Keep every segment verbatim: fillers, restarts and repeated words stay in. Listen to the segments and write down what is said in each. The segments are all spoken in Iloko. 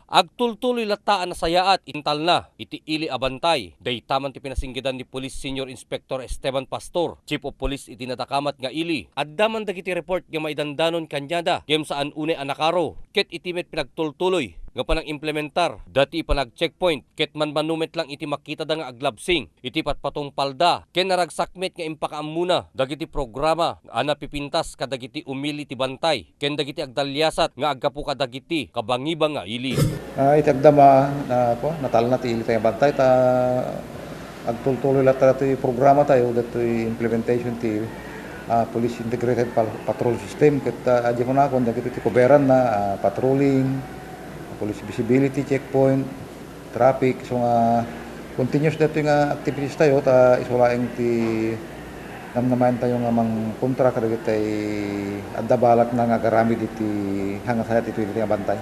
Agtultuloy latta a nasayaat intalna iti ili a bantay. Dayta man ti pinasinggedan ni Police Senior Inspector Esteban Pastor, Chief of Police iti nadakamat nga ili. Adda man dagiti report nga maidandanon kaniada ngem saan unay a nakaro. Ket iti met pinagtultuloy nga panangimplementar dati panag-checkpoint ket manmano met lang iti makitada nga aglabsing iti patpatungpalda ken naragsak met nga impakaammona dagiti programa a napipintas kadagiti umili ti bantay ken dagiti agdaliasat nga aggapu kadagiti kabangibang nga ili. Ah, iti agdama, ah, kua, natalna ti ili tayo nga bantay ta agtultuloy latta datoy programa tayo, datoy implementation ti, ah, Police Integrated Pal-, Patrol System ket, ah, adi kunakon dagiti ti koberanna, ah, patrolling, police visibility checkpoint, traffic. So nga, continuous daytoy nga activities tayo, ta isu laeng ti namnamaen tayo nga mangkontra kadagiti adda balakna nga agaramid iti hangasayat iti nga bantay.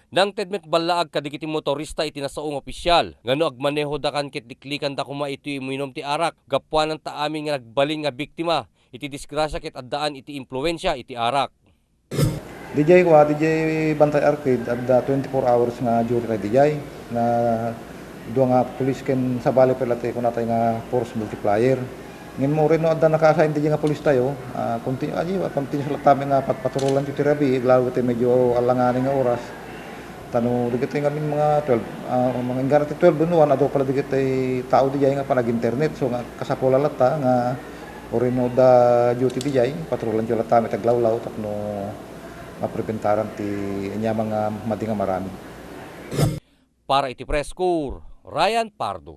Nangted met ballaag kadagiti motorista iti nasao nga opisyal nga no agmanehodakan ket liklikandak koma iti uminom ti arak, gapuanan ta amin nga nagbalin nga biktima iti disgrasya ket addaan iti impluensia iti arak. Didiay kua, didiay Bantay Arcade, adda twenty-four hours nga duty tayo didiay. Na dua nga pulis ken sabali pay latta kunatayo nga force multiplier. Ngem uray no adda naka-assign didiay nga pulis tayo, ah, continu-, adi, continuous latta mi nga patpaturolan ti rabii, lalo ti medyo alanganin nga oras. Ta no dagiti ngamin mga twelve, ah, mga inggana ti twelve no one, adu pala dagiti tao didiay nga panag-internet. So nga kasapulan latta nga uray no adda duty didiay, patrulan ti latta mi ti aglawlaw tapno mapreventaran ti aniaman nga madi nga maramid. Para iti Press Corps, Ryan Pardo.